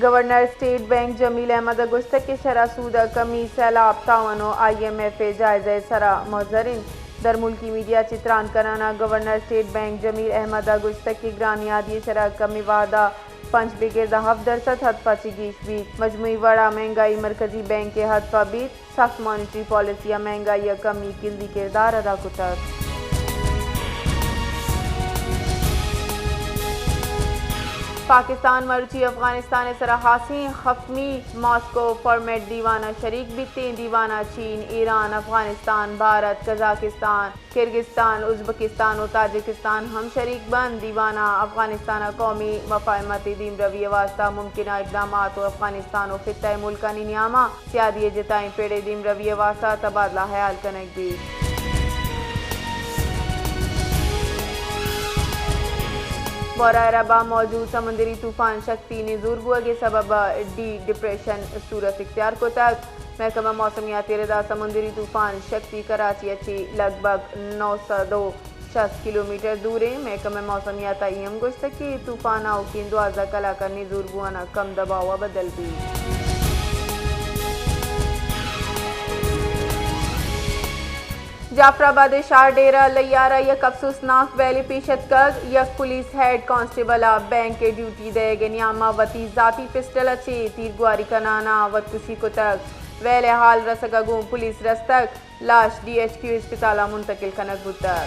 Governor state bank جمیل احمد ء گوشتگ کہ شرح سود ء کمی سیلاب تاوان ء آئی ایم ایف ء جائزہ ء سرا مضر انت۔ درملکی میڈیا چہ تران کنان ء گورنر اسٹیٹ بینک جمیل احمد ء گوشتگ کہ گران نیادی ء شرح کمی وھد ء پنچ بگر داں ہفت درسد ہدف ء چہ گیش بیت۔ مجموعی وڑ ء مہنگائی مرکزی بینک ء ہدف ء بیت۔ سخت مانیٹری پالیسی ء مہنگائی ء کمی کلدی کردار ادا کتگ۔ پاکستان مروچی افغانستان ء سرا ہاسیں حتمی ماسکو فارمیٹ دیوان ء شریک بیتیں۔ دیوان ء چین، ایران، افغانستان، بھارت، قزاقستان، کرغزستان، ازبکستان و تاجکستان ہم شریک بنت۔ دیوان ء افغانستان ء قومی مفاہمت ء دیمروی ء واستہ ممکنہ اقدامات و افغانستان و خطہ ء ملکانی نیام ء سیادی ء جتائیں پڑ ء دیمروی ء واستہ تبادلہ حیال کنگ بیت۔ بحرہ عرب ء موجود سمندری طوفان شکتی نزور بوگ ء سبب ء ڈی ڈپریشن صورت اختیار کتگ۔ محکمہ موسمیات ء ردا سمندری طوفان شکتی کراچی ء چہ لگ بھگ نو سد و شست کلومیٹر دور انت۔ محکمہ موسمیات ء اے ہم گوشتگ کہ طوفان آؤکیں دوازدہ کلاک ء نزور بوان ء کم دباؤ ء بدل بیت۔ جعفر آباد ء شہر ڈیرہ لیار ء یک افسوسناک ویلے پیش اتکگ۔ یک پولیس ہیڈ کانسٹیبل ء بینک ء ڈیوٹی دئیگ ء نیام ء وتی ذاتی پسٹل ء چہ تیرگواری کنان ء وتکشی کتگ۔ ویل ء ہال رسگ ء گوں پولیس رستگ۔ لاش ڈی ایچ کیو اسپتال ء منتقل کنگ بوتگ۔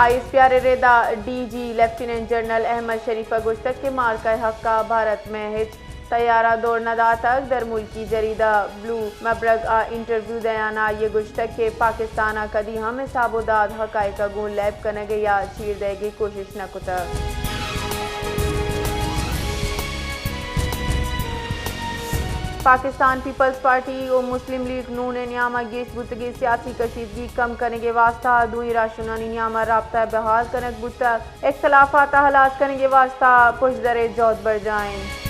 آئی ایس پی آر ء ردا D G lieutenant general Ahmed Sharif ء گوشتگ کہ مارکہ ء حق ء بھارت مئے ہچ تیارہ دور نہ داتگ۔ درملکی جریدہ بلو مبرگ ء انٹرویو دیان ء آئی ء گوشتگ کہ پاکستان ء کدی ہم حساب و داد حقائق ء گوں لیب کنگ ء یا چیر دئیگ ء کوشش نہ کتگ۔ پاکستان پیپلز پارٹی و مسلم لیگ نون ء نیام ء گیش بوتگیں سیاسی کشیدگی کم کنگ ء واستہ دوئیں راہشونانی نیام ء رابطہ بحال کنگ بوتگ۔ اختلافات ء ہلاس کنگ ء واستہ پژدر ء جہد برجاہ انت۔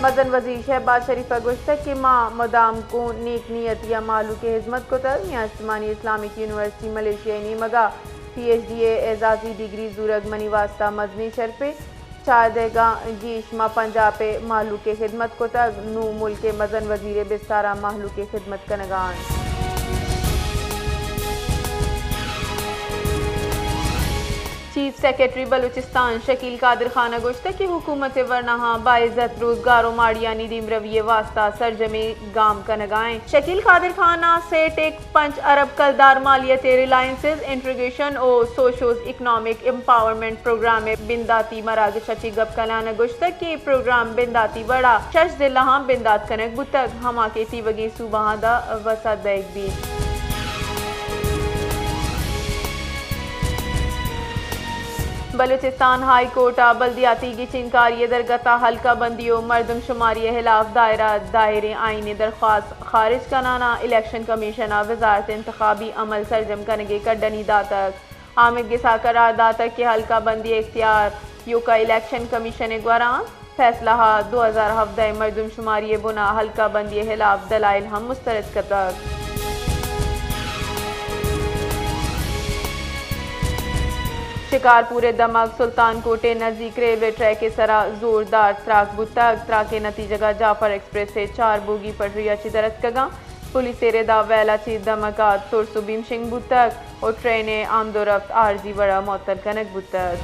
مزن وزیر شہباز شریف ء گوشتگ کہ ما مدام گوں نیک نیتی ء مہلوک ء ہزمت کتگ، میاں استمانی اسلامک یونیورسٹی ملیشیا ء نیمگ ء پی ایچ ڈی ء اعزازی ڈگری زورگ منی واستہ مزنیں شرپے۔ چاردہ گاں گیش ما پنجاب ء مہلوک ء خدمت کتگ، نوں ملک ء مزن وزیر ء بستار ء مہلوک ء خدمت کنگ ء انت۔ چیف سیکرٹری بلوچستان شکیل قادر خان ء گوشتگ کہ حکومت ء ورناہاں باعزت روزگار و ماڑیانی دیمروی ء واستہ سرجمیں گام کنگ ء انت۔ شکیل قادر خان ء سیٹ ء پنچ ارب کلدار مالیت ء ریلائنسز انٹیگریشن و سوشوز اکنامک امپاورمنٹ پروگرام ء بنداتی مراگش ء چہ گپ کنان ء گوشتگ کہ اے پروگرام بنداتی وڑ ء شش ضلعاں بندات کنگ بوتگ، ہما کہ تیوگیں صوبہاں داں وسعت دئیگ بیت۔ بلوچستان ہائی کورٹ ء بلدیاتی گچینکاری ء درگت ء حلقہ بندی و مردم شماری ء ہلاف دائرہ دائریں آئینی درخواست خارج کنان ء الیکشن کمیشن ء وزارت انتخابی عمل سرجم کنگ ء کڈنی داتگ۔ آمید گس ء قرار داتگ کہ حلقہ بندی ء اختیار ایوک ء الیکشن کمیشن ء گورا انت۔ فیصلہ ء دو ہزار ہبدہ ء مردم شماری ء بنا حلقہ بندی ء ہلاف دلائل ہم مسترد کتگ۔ شکارپور ء دمگ سلطان کوٹ ء نزیک ریلوے ٹریک ء سرا زوردار تراک بوتگ۔ تراک ء نتیجگ ء جعفر ایکسپریس ء چار بوگی پٹری ء چہ در اتکگاں۔ پولیس ء ردا ویل ء چہ دمگ ء ترس و بیم شنگ بوتگ و ٹرین ء آمد و رفت عارضی وڑ ء معطل کنگ بوتگ۔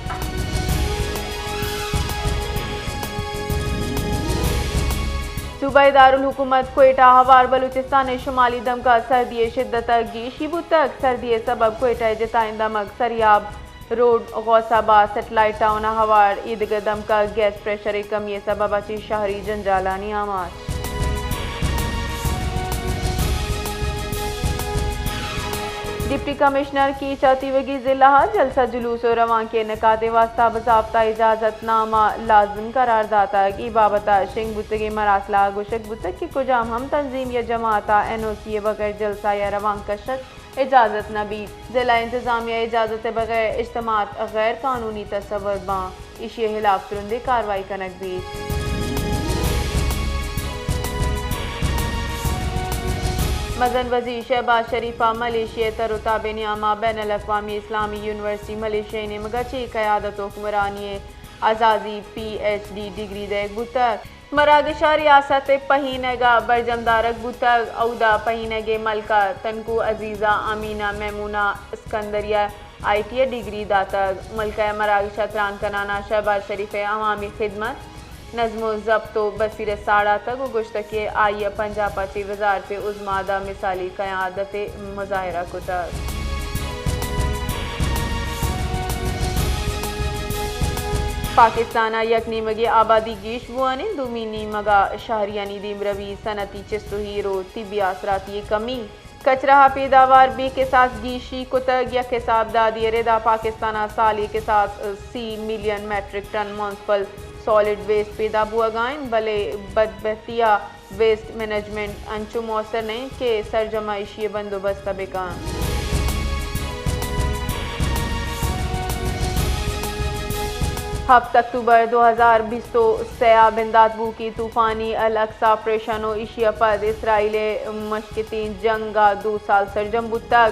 صوبہ ء دارالحکومت کوئٹہ ء ہوار بلوچستان ء شمالی دمگ ء سردی ء شدت ء گیشی بوتگ۔ سردی ء سبب کوئٹہ ء جتائیں دمگ سریاب روڈ، غوث آباد، سیٹلائٹ ٹاؤن ء ہوار ایدگہ دمگ ء گیس پریشر ء کمی ء سبب ء چہ شہری جنجالانی آماچ۔ ڈپٹی کمشنر کیچ ء تیوگی ضلع ء جلسہ جلوس و روانکے نکات ء واستہ بضابطہ اجازت نامہ لازم قرار داتگ۔ اے بابت ء شنگ بوتگیں مراسلہ ء گوشگ بوتگ کہ کجام ہم تنظیم یا جماعت ء این او سی ء بغیر جلسہ یا روانک کشگ اجازت نہ بیت۔ ضلع انتظامیہ ء اجازت ء بغیر اجتماعات غیر قانونی تصور باں، ایشی ء ہلاف ترندیں کاروائی کنگ بیت۔ مزن وزیر شہباز شریف ء ملائیشیا ء تر و تاب ء نیاما بین الاقوامی اسلامی یونیورسٹی ملائیشیا ء نیمگا چہ قیادت و حکمرانی ء اعزازی پی ایچ ڈی ڈگری دئیگ بوتگ۔ مراگش ء ریاست ء پہینگ ء برجم دارگ بوتگ۔ اودا پہینگ ء ملکہ تنکو عزیزہ، آمینہ میمونہ، اسکندریہ آئی ٹی ء ڈگری داتگ۔ ملکہ ء مراگش ء تران کنان ء شہباز شریف ء عوامی خدمت، نظم و ضبط و بصیرت ساڑاتگ و گوشتگ کہ آئی ء پنجاپ ء چہ وزارت عظمی ء مثالی قیادت ء مظاہرہ کتگ۔ پاکستان ء یک نیمگے آبادی گیش بوان انت، دومی نیمگ ء شہریانی دیمروی، صنعتی چست و ایر و طبی آسراتی ء کمی۔ کچرہ ء پیداوار بے کساس گیشی کتگ۔ یک حساب دادی ء ردا پاکستان ء سالی کساس سی million metric ton municipal solid waste پیدا بوہگا انت، بلے بدبختی ء ویسٹ مینجمنٹ انچو موثر نہ انت کہ سرجم ء ایشی ء بندوبست ء بہ کنت۔ ہپت اکتوبر دو ہزار بیست و سئے ء بندات بوکی طوفانی الاقصی آپریشن و ایشی ء پد اسرائیل ء مشکتیں جنگ ء دو سال سرجم بوتگ۔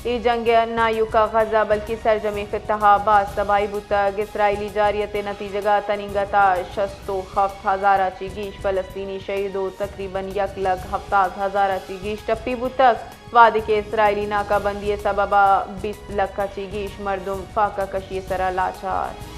اے جنگ ء نہ ایوکا غزہ بلکیں سرجمیں خطہ ء باز تباہی بوتگ۔ اسرائیلی جارحیت ء نتیجگ ء تنینگت ء شست و ہفت ہزار ء چہ گیش فلسطینی شہید و تقریباً یک لکھ ہفتاد ہزار ء چہ گیش ٹپی بوتگ۔ وہدے کہ اسرائیلی ناکہ بندی ء سبب ء بیست لکھ ء چہ گیش مردم فاقہ کشی ء سرا لاچار۔